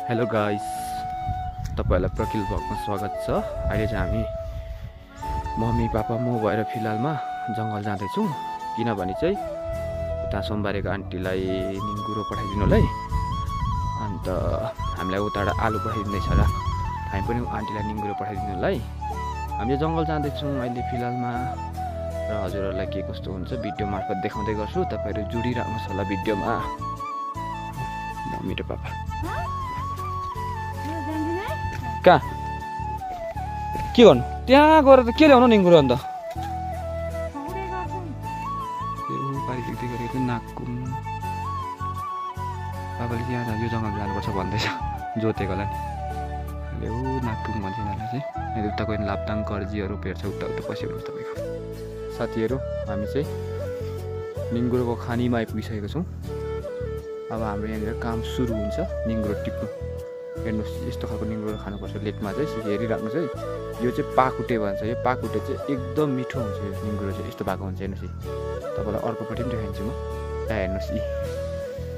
Hello guys, तपाईहरुलाई प्रकिल भ्लगमा स्वागत छ। अहिले चाहिँ हामी मम्मी पापा म भएर फिलहालमा जंगल जाँदै छौं, किनभने चाहिँ उता सोमबारेको आन्टीलाई निङ्गुरो पठाइदिनुलाई, अन्त हामीलाई उताबाट आलु पठाइदिँदैछ र हामी पनि आन्टीलाई निङ्गुरो पठाइदिनुलाई हामी जंगल जाँदै छौं अहिले फिलहालमा। र हजुरहरुलाई के कस्तो हुन्छ भिडियो मार्फत देखाउँदै गर्छु, तपाईहरु जुडिराख्नुस् होला भिडियोमा। मम्मी र पापा कहाँ के गर्नु त्यहाँ गएर त के ल्याउनु निङ्गुरो अन्त पारी देख्दै गरेको नाकुम बाबाले यहाँ यो जङ्गल जानुपर्छ भन्दैछ जोतेकोलाई ल्याउ नाकुम भन्छ यिनीहरूलाई चाहिँ। उता गयो लाप्ताङ कर्जीहरू भेट्छ उता उता पस्यो तपाईँको साथीहरू। हामी चाहिँ निङ्गुरोको खानीमा आइपुगिसकेको छौँ। अब हाम्रो यहाँनिर काम सुरु हुन्छ निङ्गुरो टिप्नु। हेर्नुहोस् यस्तो खालको निङ्गुरो खानुपर्छ लेकमा चाहिँ, हेरिराख्नुहोस् है। यो चाहिँ पाकुटे भन्छ, यो पाकुटे चाहिँ एकदम मिठो हुन्छ। यो निङ्गुरो चाहिँ यस्तो भएको हुन्छ। हेर्नुहोस् तपाईँलाई अर्कोपट्टि पनि देखाइदिन्छु म। यहाँ हेर्नुहोस्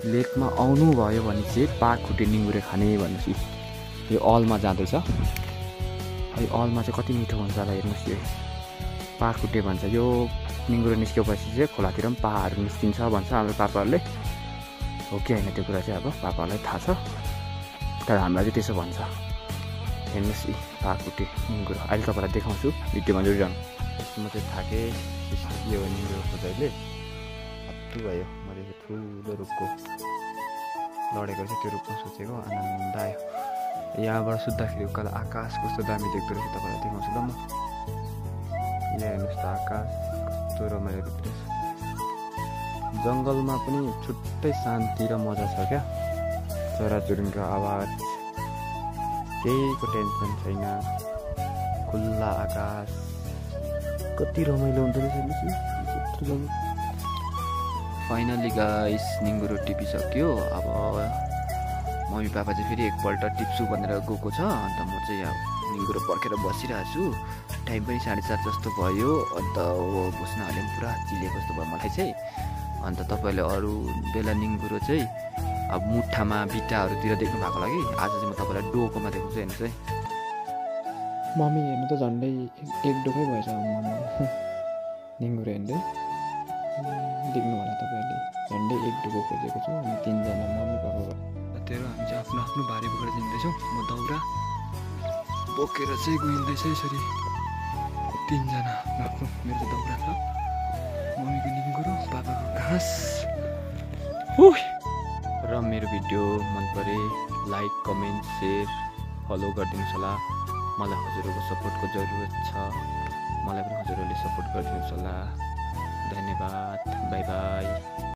लेकमा आउनुभयो भने चाहिँ पाकुटे निङ्गुरो खाने भन्नुहोस्। यो अलमा जाँदैछ, यो अलमा चाहिँ कति मिठो हुन्छ होला हेर्नुहोस्। यो पाकुटे भन्छ। यो निङ्गुरो निस्केपछि चाहिँ खोलातिर पनि पाहाडहरू निस्किन्छ भन्छ हाम्रो पापाहरूले। हो कि होइन त्यो कुरा चाहिँ अब पापाहरूलाई थाहा छ, तर हामीलाई चाहिँ त्यसो भन्छ। हेर्नुहोस् पाकुटे निङ्गुरो अहिले तपाईँलाई देखाउँछु, भिडियोमा जोडिरहनु। म चाहिँ थाकेँ, यो निङ्गुरो खोजाइले हत्तु भयो। मैले ठुलो रुखको लडेको चाहिँ त्यो रुखमा सोचेको आनन्द आयो। यहाँबाट सुत्दाखेरि उकालो आकाश कस्तो दामी देख्दो रहेछ तपाईँलाई देखाउँछु ल म। यहाँ हेर्नुहोस् त आकाश कस्तो रमाइलो देख्दो रहेछ। जङ्गलमा पनि छुट्टै शान्ति र मजा छ क्या। चराचुरुङ्गीको आवाज, केहीको टेन्सन छैन, खुल्ला आकाश, कति रमाइलो हुँदो रहेछ। फाइनली गाइस निङ्गुरो टिपिसक्यो। अब मम्मी पापा चाहिँ फेरि एकपल्ट टिप्छु भनेर गएको छ। अन्त म चाहिँ यहाँ निङ्गुरो पर्खेर बसिरहेको छु। टाइम पनि 7:30 जस्तो भयो। अन्त बस्नहरूले पनि पुरा चिलेको जस्तो भयो मलाई चाहिँ। अन्त तपाईँहरूले अरू बेला निङ्गुरो चाहिँ अब मुठामा बिटाहरूतिर देख्नु भएको लागि आज चाहिँ म तपाईँलाई डोकोमा देखाउँछु। हेर्नुहोस् है मम्मी हेर्नु त झन्डै एक डोकै भएछ निङ्गुरो हेर्दै देख्नु होला तपाईँहरूले। झन्डै एक डोको खोजेको छु। अनि 3 जना मम्मी पापा तेरो हामी चाहिँ आफ्नो आफ्नो भारी बोकेर जाँदैछौँ। म दाउरा बोकेर चाहिँ गइँदैछ यसरी 3 जना आफ्नो। मेरो दाउरा छ, मम्मीको निङ्गुरो, पापाको घाँस। र मेरो भिडियो मन परे लाइक कमेन्ट सेयर फलो गरिदिनुहोस् होला। मलाई हजुरहरूको सपोर्टको जरुरत छ, मलाई पनि हजुरहरूले सपोर्ट गरिदिनुहोस् होला। धन्यवाद, बाई बाई।